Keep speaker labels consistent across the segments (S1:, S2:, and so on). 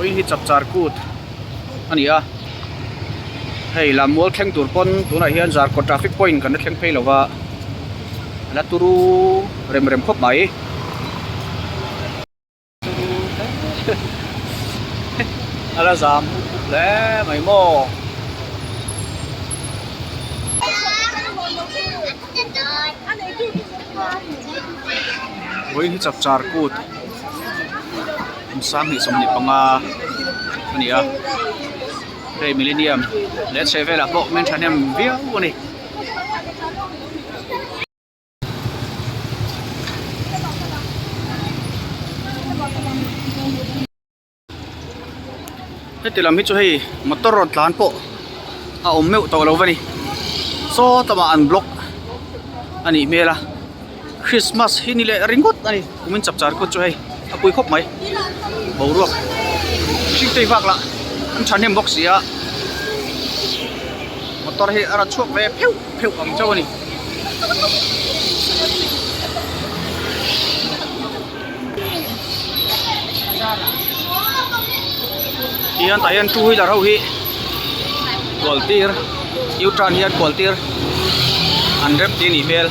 S1: Vawiin hi chapchar kut a ni a hei lammual thleng tur pawn tunah hian zarkawt traffic point kan la thleng phei lo va a la turu rem rem khawp mai. A la zam up up hle mai maw. Vawiin hi chapchar kut kum 2025 a ni a hei millennium leh a chhehvelah pawh men thahnem viau a ni. Heti lam hi chu hei motor rawn tlan pawh a awm meuh tawh lo va ni saw lamah an block a nih hmel a Christmas hi ni leh ringawt a ni kumin chapchar kut chu hei a pui khawp mai boruak hring tei vak lah an thahnem bawk si a motor hi a rawn chhuak ve pheuh pheuh ang chauh a ni. Tihian tah hian two wheeler ho hi kual tir u turn hian kual tir an rem tih a nih hmel.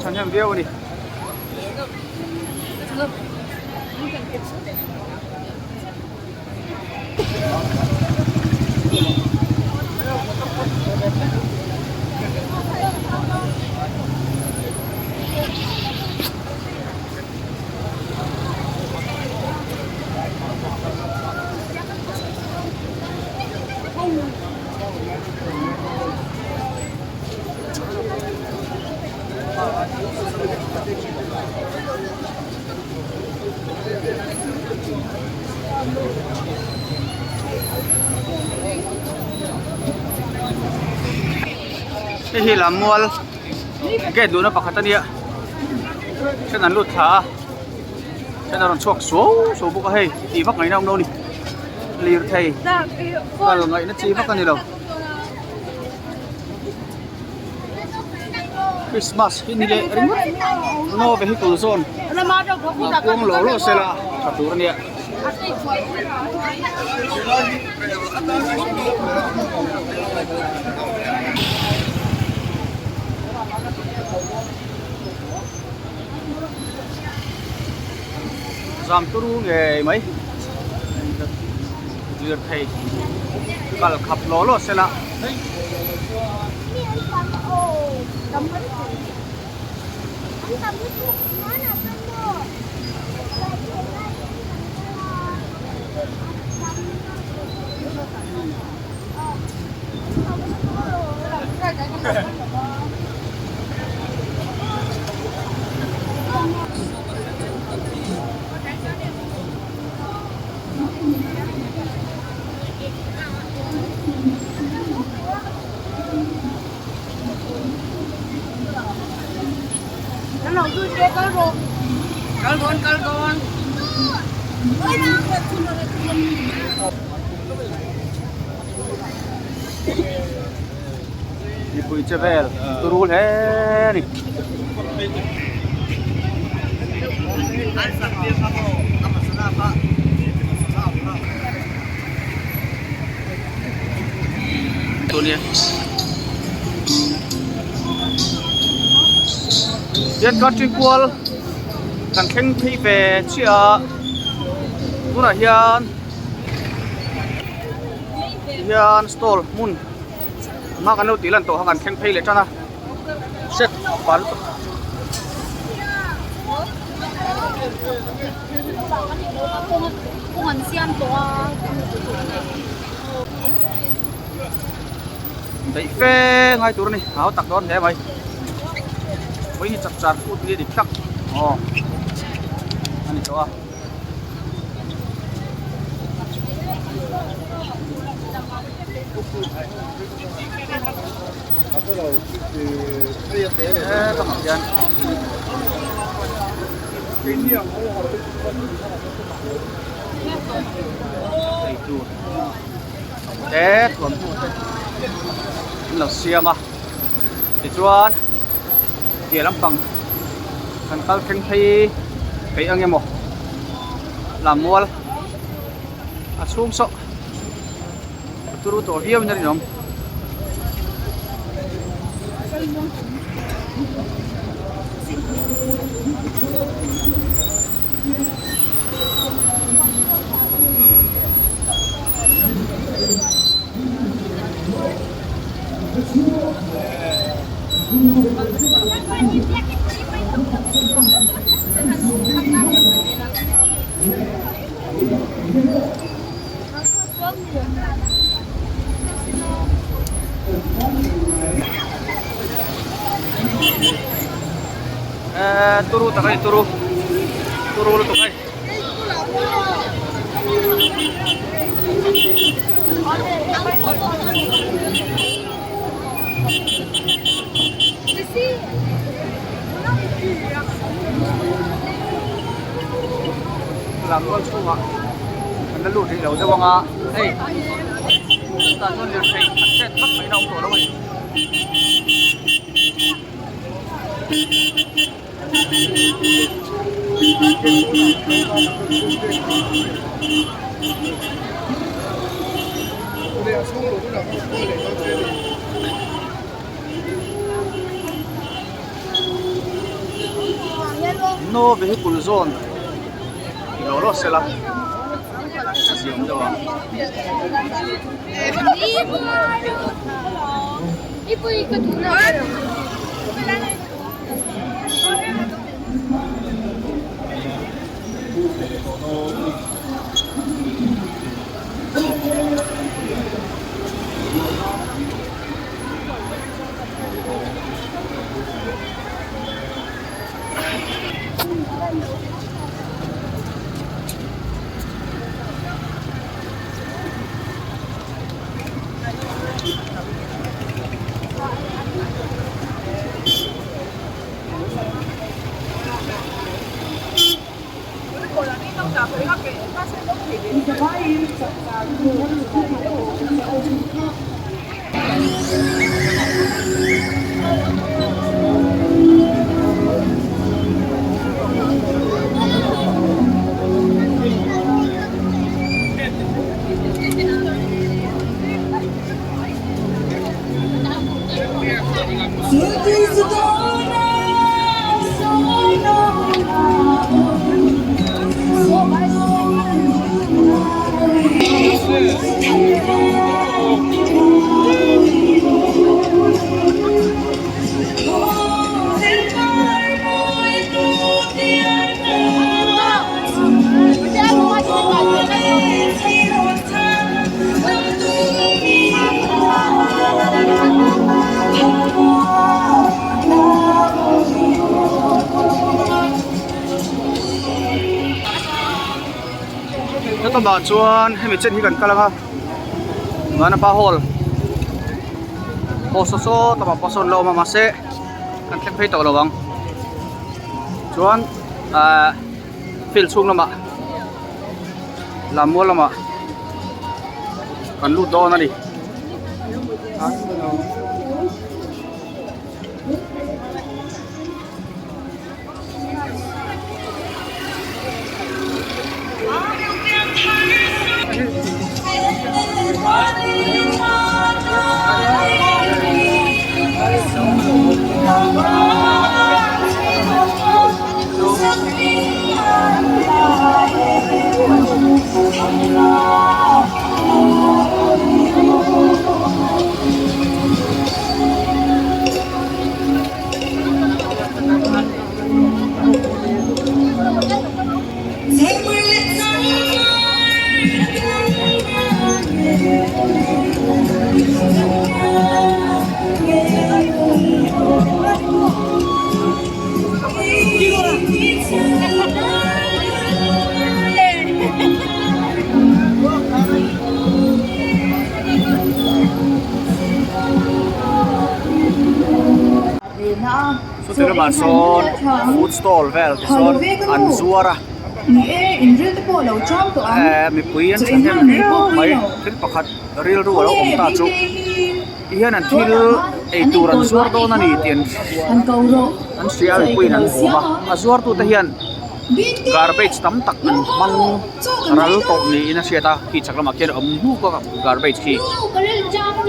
S1: Thahnem viau a ni. Hei hi lammual gate luhna pakhat a nia then an lut thla a then a rawn chhuak suau suau bawk a hei tih vak ngaihna awm lo a ni lirthei kal ngaihna chi vak a ni lo. Christmas hi ni leh ringawt no vehicle zone ah kuang lo lo sela tha tur a nia. Zam turu ngei mai lirthei kal khap law law sela. Mipui che vel turu hle a ni. Hian country kual kan thleng phei ve chiah a tunah hian hian stall hmun hma kan lo tih lan tawh kha kan thleng phei leh tan a set pal daih fe ngai tur a ni hau tak dawn hle mai vawiin hi chapchar kut ni a dik tak aw a ni tawh a. He lamah hian Eitur te thuamhnaw te an lo siam a tichuan piah lampang kan kal thleng phei theih ang emaw lammual a chhung saw a turu tawh viau in a rinawm. Eee turu tak a ni turu turu lutuk a ni. Lammual chhungah kan la lut rih lo deuh ang a hei tah chuan lirthei an chet vak mai na awm tawh lo a ni. No vehicle zone ti lo rawh sela a ziam deuh ang. Hetlai ah chuan hemi chen hi kan kal ang a Vanapa hall haw saw saw lamah pawh sawn la awm a mahse kan thleng phei tawh lo ang chuan ahh field chhung lamah lammual lamah kan lut dawn a ni. Lamah sawn food stall vel te sawn an zuar a eh mipui an thahnem viau mai thil pakhat rilru a lo awm ta chu ti hian an thil eitur an zuar dawn a ni tih an an hria a mipuiin an bawm a a zuartu te hian garbage tam tak an hmang ral tawh niin a hriat a khi chhak lamah khian a awm hnuk a garbage khi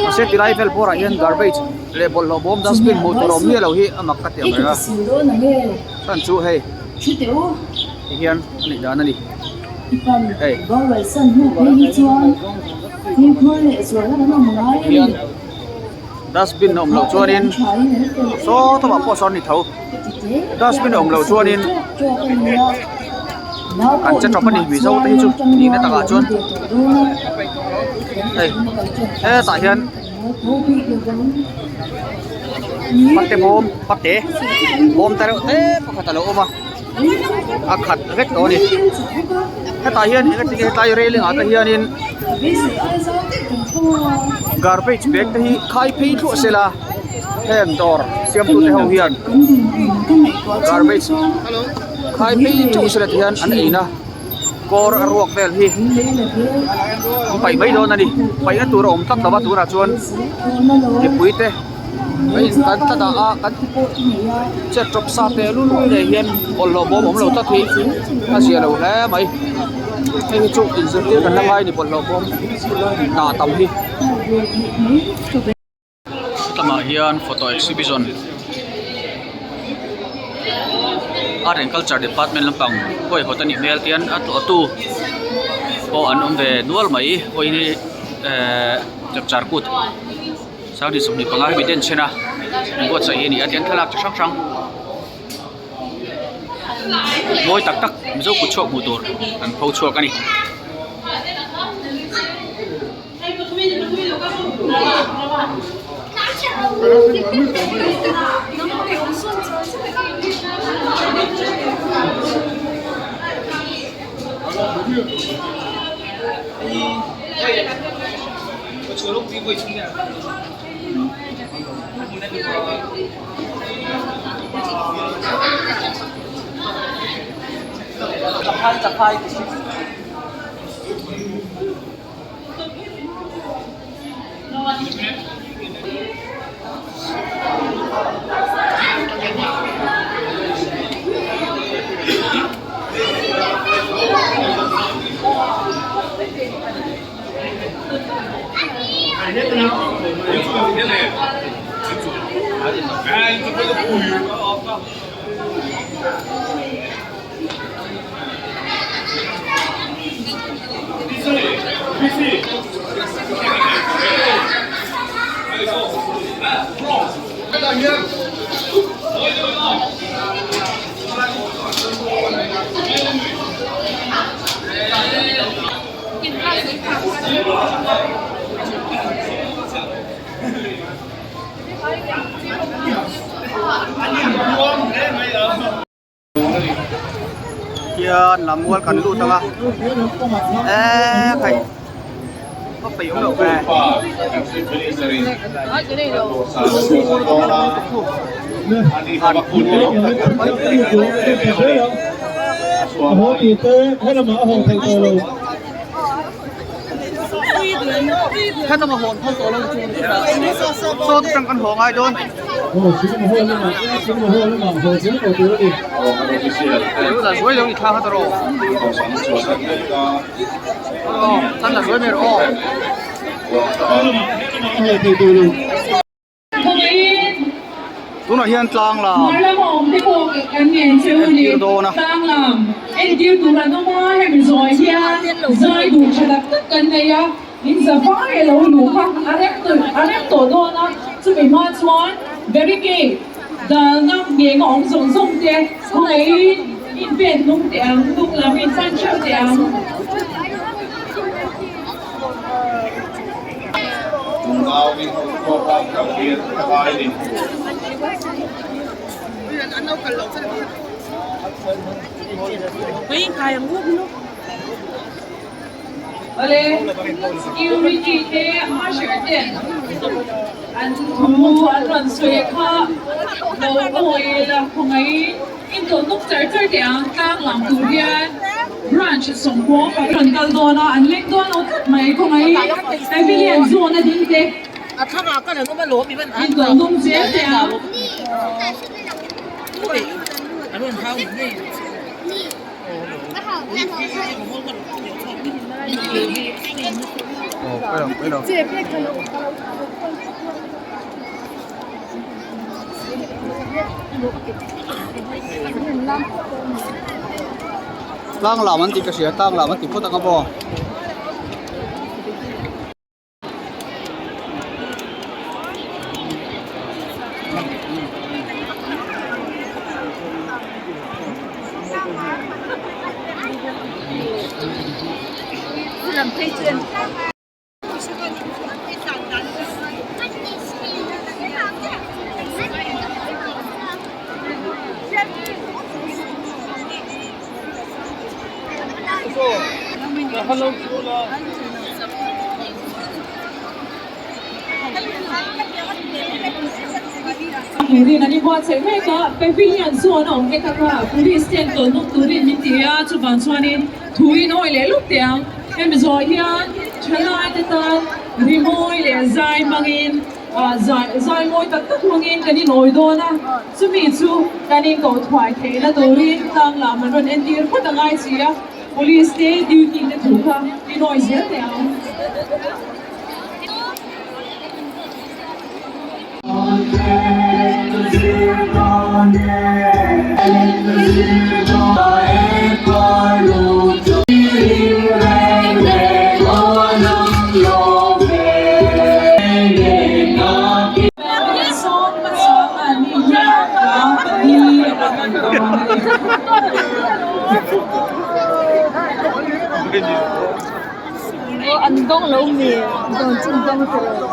S1: mahse tilai vel bawrah hian garbage leh bawlhhlawh bawm dustbin hmuh tur a awm miah lo hi a mak ka ti ang reng a chhan chu hei ti hian a nih dan a ni hei hian dustbin a awm loh chuanin saw tawpah pawh sawn a ni tho dustbin a awm loh chuanin an che tawp a ni mizo te hi chu nihna takah chuan hei hetah hian. Pate bawm pate bawm te reuh te pakhat a lo awm a a khat vek tawh a ni hetah hian eng ati nge hetlai railing ah te hianin garbage bag te hi khai phei thluah se la heng dawr siamtu te ho hian garbage khai phei theuh se la ti hian an eina. Kawr a ruak vel hi an paih mai dawn a ni paihna tur a awm tlat lo va tunah chuan mipui te a in kan tlat ah a kan chet tawp sa teh lul leh hian bawlhhlawh bawm awm lo tlat hi a zia lo hle mai hei hi chu inzirtir kan la ngai a ni bawlhhlawh bawm dah tam hi. Helamah hian photo exhibition art and culture department lampang huaihawt a nih hmel tian a tlawhtu pawh an awm ve nual mai vawiin hi ehh chapchar kut sanghnih 25 hemi denchhen a inbuatsaih hi a ni a tian thlalak chi hrang hrang mawi tak tak mizo kut chhuak hmuh tur an pho chhuak a ni. Hian lammual kan lut ang a eee khai a peih awm loh ve hetlama hawn phal tawh lo saw te tang kan haw ngai dawn. Zuai lo ni thla kha tawh aw chan la zuai mai rawh aw. Tunah hian tlang lam entir dawn a.
S2: In zavai a lo luh kha a rem a rem tawh dawn a, chumi hma chuan barricade dalna ngeng a awm zawng zawng te khawngaihin in pen hnung teh ang, hnung lam in pan theuh teh ang. Awle, security te usher ten an thu an rawn sawi kha lo awi la khawngaihin intawh hnuk char char teh ang tlang lam tur hian branch sawmkaw pakhat rawn kal dawn a an leng dawn lo tlat mai khawngaihin pavilion zawn a ding te intawh hnung zel teh ang.
S1: Tlang lam an tih ka hria tlang lam an tih phawt ang a maw.
S2: Turin an inbuatsaih mek a, pavilion zawn a awm vek a kha police ten tawlhnawk turin min ti a, chuvang chuanin thu in awi leh luk teh ang. Hemi zawh hian thalai te tan rimawi leh zai hmangin zai zai mawi tak tak hmangin kan inawi dawn a, chumi chu kan inkoh thuai theihna turin tlang lam an rawn entir phawt a ngai si a. Police te duty te thu kha i nawi zel teh ang.
S3: An dawng lo mi dawn chin dawng tawh.